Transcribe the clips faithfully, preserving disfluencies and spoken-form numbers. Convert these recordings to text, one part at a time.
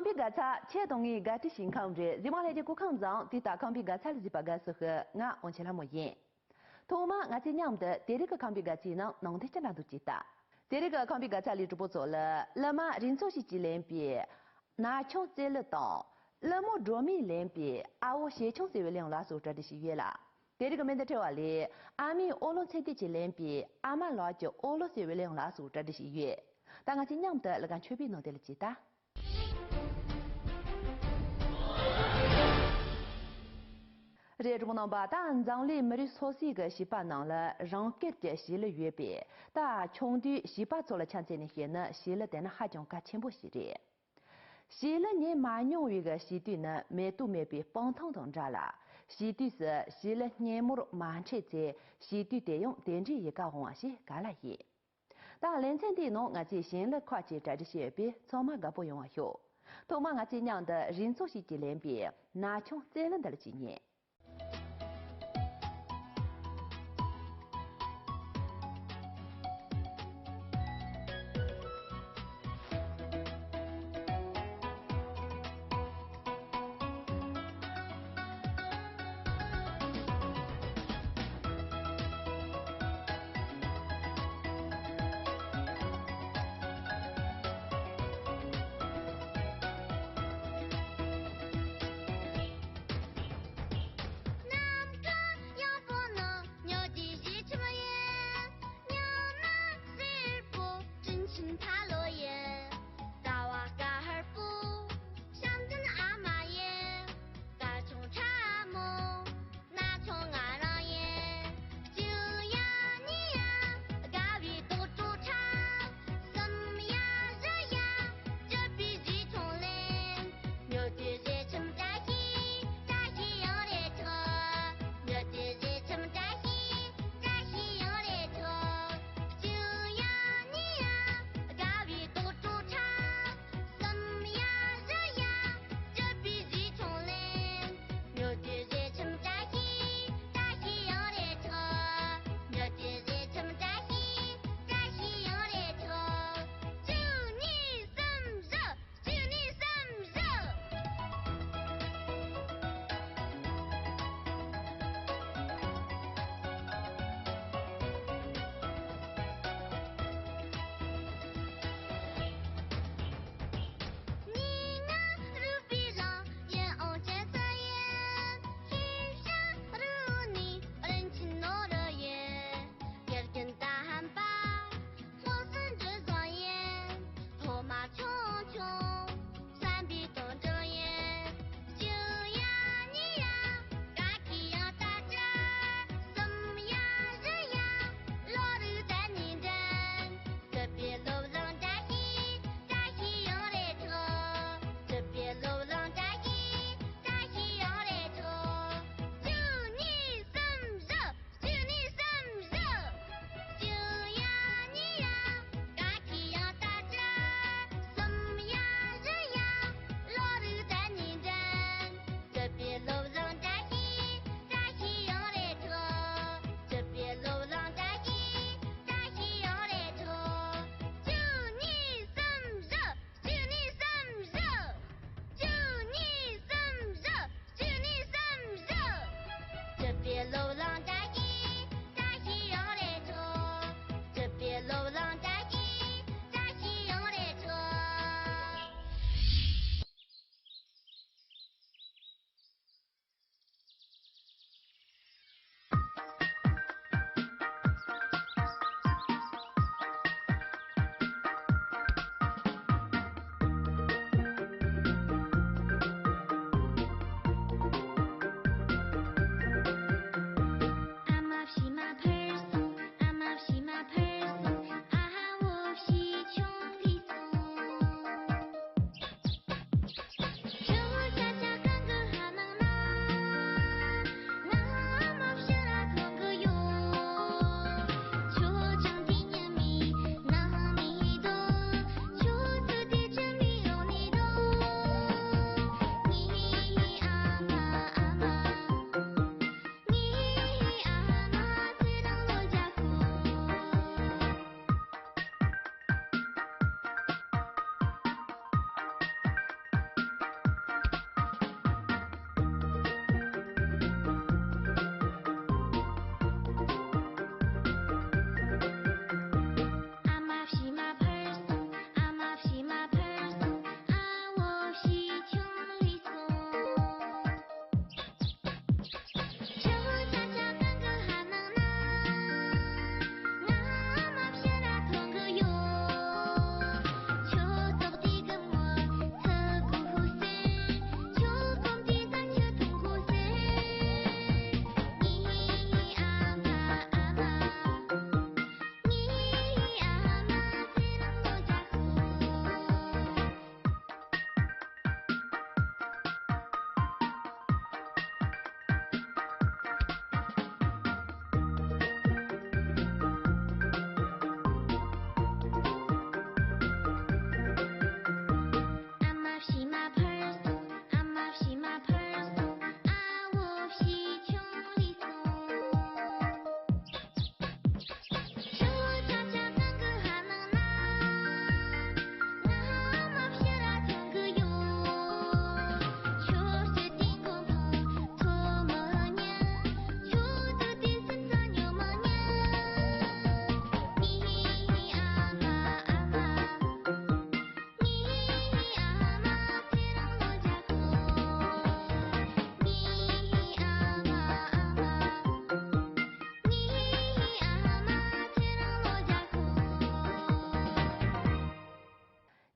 པའི་དགའ་ཚལ་ཁྱེད་དང་ངའི་དགའ་སྤྲོའི་ཞིང་ཁམས་རེད། གཟིགས་མང་ལྷན་རྒྱས་སྐུ་ཁམས་བཟང་། དེ་ལྟར་ཁམས་པའི་དགའ་ཚལ་ལ་གཟིགས་པ་དགའ་བསུ་ཞུ། ང་དབང་ཆེན་ལྷ་མོ་ཡིན། ཐོག་མར་ང་ཚོས་མཉམ་དུ་དེ་རིང་གི་ཁམས་པའི་དགའ་ཚལ་ནང་ནང་དོན་ཅི་འདྲ་འདུག་ཅེས་ལྟ། དེ་རིང་གི་ཁམས་པའི་དགའ་ཚལ་ལས་གྲོགས་པོ་ཚོ་ལ་གླུ་མ་རིག་འཛིན་ཚེ་སྐྱིད་ཀྱིས་ལེན་པའི་ན་ཆུང་བཙན་ལི་དང་། གླུ་མོ་སྒྲོལ་མས་ལེན་པའི་ཨ་བོ་ཞེ་ཆུང་ཟེར་བའི་གླུ་དབྱངས་ལ་སོགས་གྲ་སྒྲིག་བྱས་ཡོད་ལ། དེ་རིང་གི་སྨན་དང་འཕྲད་པ་ལས་ཨ་མའི་ཨོ་ལོ་ཚེ་བརྟན་གྱིས་ལེན་པའི་ཨ་མ་ལགས་ཀྱི་ཨོ་ལོ་ཟེར་བའི་གླུ་དབྱངས་ལ་སོགས་གྲ་སྒྲིག་བྱས་ཡོད། ད་ང་ཚོས་མཉམ་དུ་གླུ་གར་མཆོད་པའི་ནང་དེ་ལ་ཅིག་ལྟ། རེད། གྲོགས་པོ་རྣམ་པ། ད་འཛམ་གླིང་མི་རིགས་སོ་སོའི་གི་བྱིས་པ་ནང་ལ་རང་སྐད་ཀྱི་བྱིས་གླུ་ཡོད་པས། ད་ཆུང་དུས་བྱིས་པ་ཚོ་ལ་ཆ་མཚོན་ནས་བཤད་ན་བྱིས་གླུ་དེ་ནི་ཧ་ཅང་གལ་ཆེན་པོ་ཞིག་རེད། བྱིས་གླུ་ཉན་མ་མྱོང་བའི་གི་བྱིས་དུས་ནི་མེ་ཏོག་མེད་པའི་སྤང་ཐང་དང་འདྲ་ལ། བྱིས་དུས་སུ་བྱིས་གླུ་སྙན་མོར་མ་འཕྲད་ཚེ་བྱིས་དུས་དེ་ཡང་དེ་འདྲའི་ཡི་གེ་འོང་བ་ཞིག་ག་ལ་ཡིན། ད་ལེ་ཚན་འདིའི་ནང་ང་ཚོས་བྱིས་གླུ་ཁག་ཅིག་གྲ་སྒྲིག་བྱས་ཡོད་པས་ཚང་མ་དགའ་པོ་ཡོང་བ་ཤོག་ཐོག་མར་ང་ཚོས་མཉམ་དུ་རིག་འཛིན་ཚེ་སྐྱིད་ཀྱིས་ལེན་པའི་ན་ཆུང་བཙན་ལི་འདི་ལ་ཅིག་ཉན།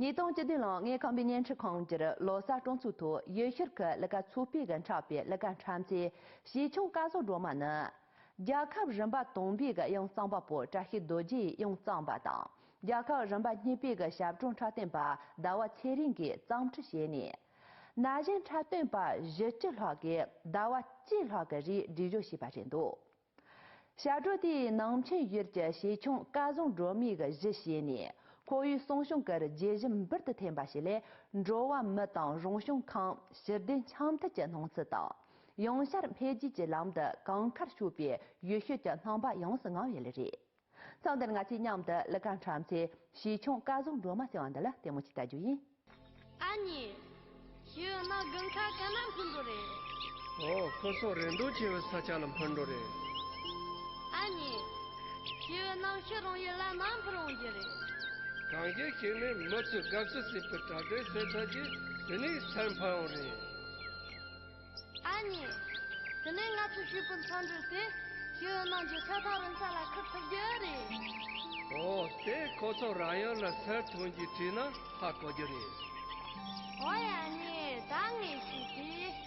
ཉིས་སྟོང་བཅུ་བདུན་ལོའི་དངུལ་ཁང་པའི་བརྙན་འཕྲིན་ཁང་གིས་ལོ་གསར་སྤྲོ་ཚོགས་ཐོག་ཡུལ་ཤུལ་གྱི་ལི་ཀ་ཚོ་པའི་གི་འཁྲབ་པའི་ལི་ཀ་འཁྲབ་མཛད་བྱིས་ཆུང་སྐལ་བཟང་སྒྲོལ་མ་ནི། རྒྱལ་ཁབ་རིམ་པ་དང་པའི་གི་དབྱངས་གཙང་པ་པོ་བཀྲ་ཤིས་རྡོ་རྗེ་ཡིས་དབྱངས་གཙང་པ་དང་། རྒྱལ་ཁབ་རིམ་པ་གཉིས་པའི་གི་ཞབས་བྲོ་འཁྲབ་སྟོན་པ་ཟླ་བ་ཚེ་རིང་གིས་རྩོམ་འབྲི་བྱས་ནས། ན་གཞོན་འཁྲབ་སྟོན་པ་བཞི་བཅུ་ལྷག་གིས་ཟླ་བ་གཅིག་ལྷག་གི་རིང་འགྲན་བཞུགས་བྱས་པ་རེད་འདུག་ཞབས་བྲོ་དེའི་ནང་ཆེན་ཡུལ་གྱི་བྱིས་ཆུང་སྐལ་བཟང་སྒྲོལ་མའི་གི་གཞི་བྱས་ནས། ཁོར་ཡུག་སྲུང་སྐྱོང་གི་བརྗིད་ཞེན་འབུར་དུ་ཐོན་པ་ཞིག་ལས། འགྲོ་བ་མི་དང་རང་བྱུང་ཁམས་ཞི་བདེ་འཆམ་མཐུན་གྱི་སྣང་ཚུལ་དང་། ཡང་ཤར་འཕེལ་རྒྱས་ཀྱི་ལམ་དུ་གང་ཁར་ཕྱོགས་པའི་ཡུལ་ཤུལ་གྱི་སྣང་བ་ཡོངས་སུ་མངའ་བ་ཡོད་ལེ་རེད། མཚམས་འདིར་ང་ཚོས་མཉམ་དུ་ལི་ཀ་འཁྲབ་མཛད་བྱིས་ཆུང་སྐལ་བཟང་སྒྲོལ་མ་ཟེར་བ་འདི་ལ་ལྟད་མོ་ཞིག་ལྟ་རྒྱུ་ཡིན། ཨ་ནེ། ཁྱེད་ནང་དགུན་ཁ་ག་ན་འཕུར་འགྲོ་རེད། ཨོ། ཁོ་ཚོ་རེ་འདོད་ཆེ་བའི་ས་ཆ་ལ་འཕུར་འགྲོ་རེད། ཨ་ནེ། ཁྱེད་གནམ་གཤིས་རང་ཡུལ་ལ་ནམ་འཕུར་འོང་གི་རེད། གངས་རྒྱུད་ཞིག་ནས་མི་ཚོས་དགའ་བསུ་བྱེད་པའི་གྲ་སྒྲིག་བྱས་ཚར་རྗེས་དེ་ནས་ཚུར་འཕུར་འོང་རེད། ཨ་ནེ། དེ་ནས་ང་ཚོ་ཞིག་པོ་མཚམས་འགྲུལ་ཏེ་ཞི་བའི་ནང་གི་ས་ཐག་རིང་ས་ལ་འཁུར་ཐུབ་རྒྱུ་རེད། ཨོ། དེ་ཁོ་ཚོ་རང་ཡུལ་ལ་ཚུར་ཐོན་རྗེས་དྲིས་ན་ཧ་གོ་རྒྱུ་རེད། ཨོ་ཡ་ཨ་ནེ། ད་ངས་ཤེས་ཀྱི།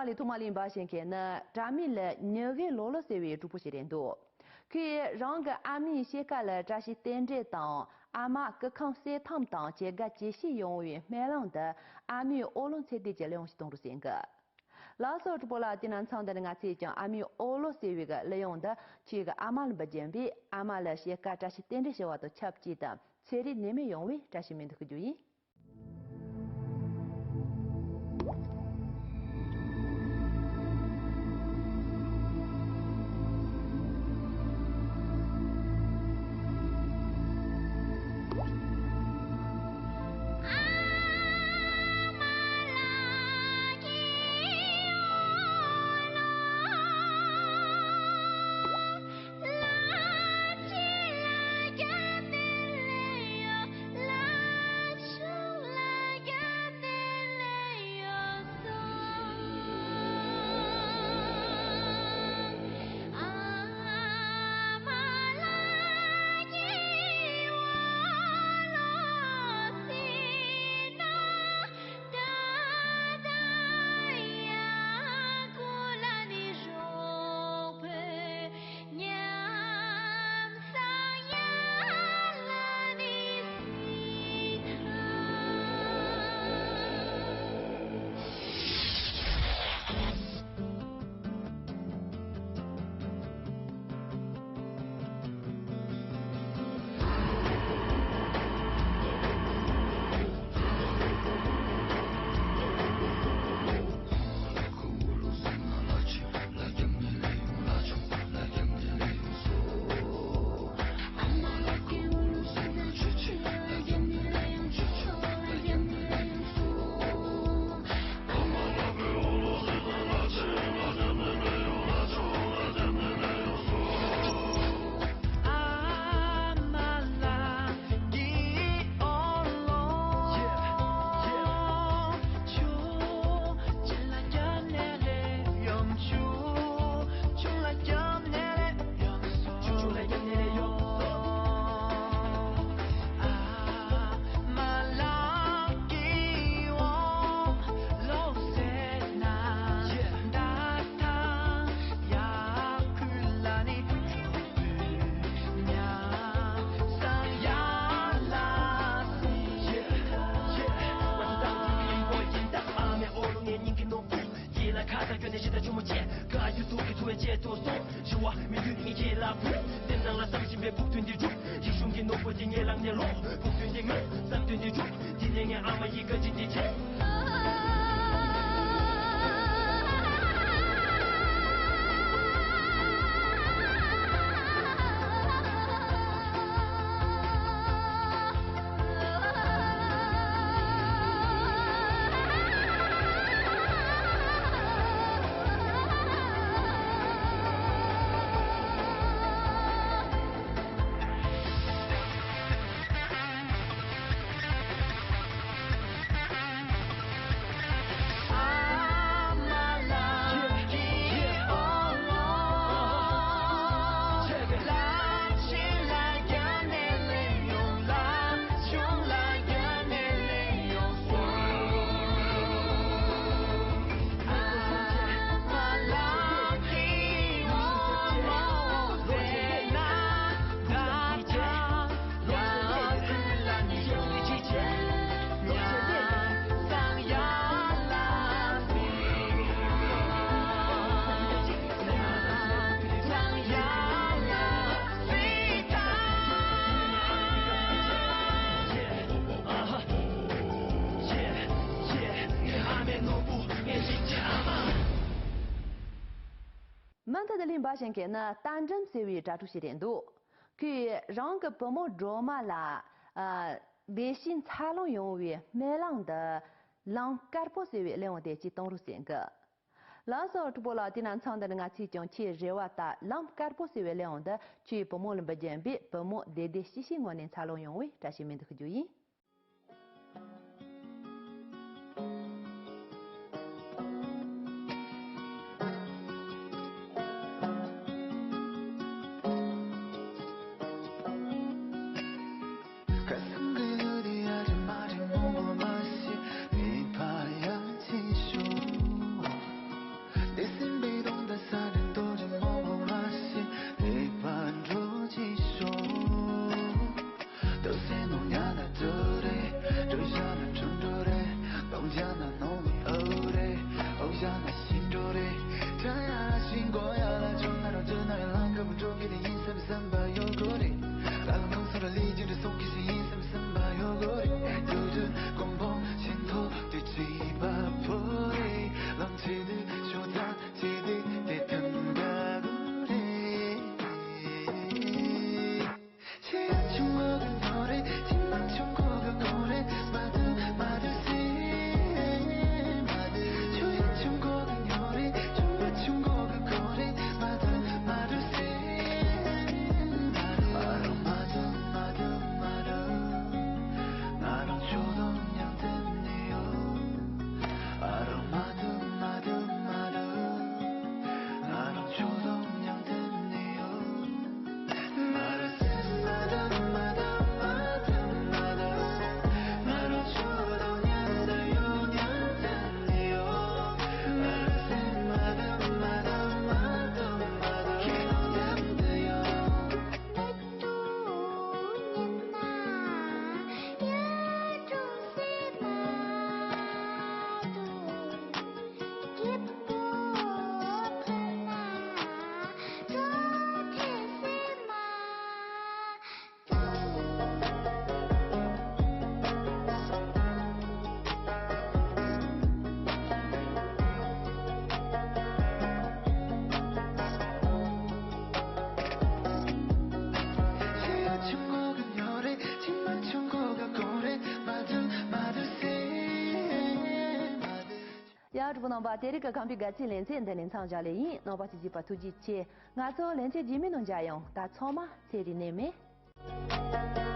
ལས་ཐོག་མ་ལས་འབའ་ཞིག་གིས་ནི་དྲ་མིག་ལ་ཉི་གེ་ལོ་ལོ་ཟེར་བའི་གྲོགས་པོ་ཞིག་རེད་འདུག་ཁོས་རང་གི་ཨ་མའི་ཕྱེད་ཀ་ལ་བཀྲ་ཤིས་རྟེན་འབྲེལ་དང་ཨ་མ་སྐུ་ཁམས་གསལ་ཐང་དང་ཇེ་དགའ་ཇེ་ཤེས་ཡོང་བའི་སྨོན་ལམ་འདི་ཨ་མའི་ཨོ་ལོ་ཚེ་འདས་ཀྱི་གླུ་དབྱངས་ཤིག་གཏོང་རོགས་ཟེར་གི། ལགས་སོ་གྲོགས་པོ་ལགས། དེ་ན་མཚམས་འདི་ནས་ང་ཚོས་ཀྱང་ཨ་མའི་ཨོ་ལོ་ཟེར་བའི་གི་གླུ་དབྱངས་འདི་ཁྱེད་ཀྱི་ཨ་མ་ལ་འབུལ་རྒྱུ་ཡིན་པས། ཨ་མ་ལ་ཕྱེད་ཀ་བཀྲ་ཤིས་རྟེན་འབྲེལ་ཞུ་བ་དང་ཆབས་ཅིག་དང་ཚེ་རིང་ནད་མེད་ཡོང་བའི་བཀྲ་ཤིས་སྨོན་འདུན་ཞུ་རྒྱུ་ཡིན། མུ་མཐུད་དུ་ལས་འབའ་ཞིག་གི་ནི་རྟ་མགྲིན་ཟེར་བའི་དྲ་གྲོགས་ཤིག་རེད་འདུག་ཁོས་རང་གི་བུ་མོ་སྒྲོལ་མ་ལ་ཨ་བདེ་སྐྱིད་འཚར་ལོངས་ཡོང་བའི་སྨོན་ལམ་འདི་ལམ་དཀར་པོ་ཟེར་བའི་གླུ་དབྱངས་དེ་གཅིག་གཏོང་རོགས་ཟེར་གི། ལགས་སོ་གྲོགས་པོ་ལགས། དེ་ན་མཚམས་འདི་ནས་ང་ཚོས་ཀྱང་ཁྱེད་རེ་བ་ལྟར་ལམ་དཀར་པོ་ཟེར་བའི་གླུ་དབྱངས་འདི་ཁྱེད་བུ་མོ་ལ་འབུལ་རྒྱུ་ཡིན་པས། བུ་མོ་བདེ་བདེ་སྐྱིད་སྐྱིད་ངང་ནས་འཚར་ལོངས་ཡོང་བའི་བཀྲ་ཤིས་སྨོན་འདུན་ཞུ་རྒྱུ་ཡིན། ཡ། གྲོགས་པོ་རྣམ་པ། དེ་རིང་གི་ཁམས་པའི་དགའ་སྐྱིད་ལེ་ཚན་འདི་ནས་མཚམས་བཞག་ལེ་ཡིན། རྣམ་པ་ཚོས་གཟིགས་པར་ཐུགས་རྗེ་ཆེ། ང་ཚོ་ལེ་ཚན་རྗེས་མའི་ནང་མཇལ་ཡོང་། ད་ཚང་མ་ཚེ་རིང་ནས་མེད།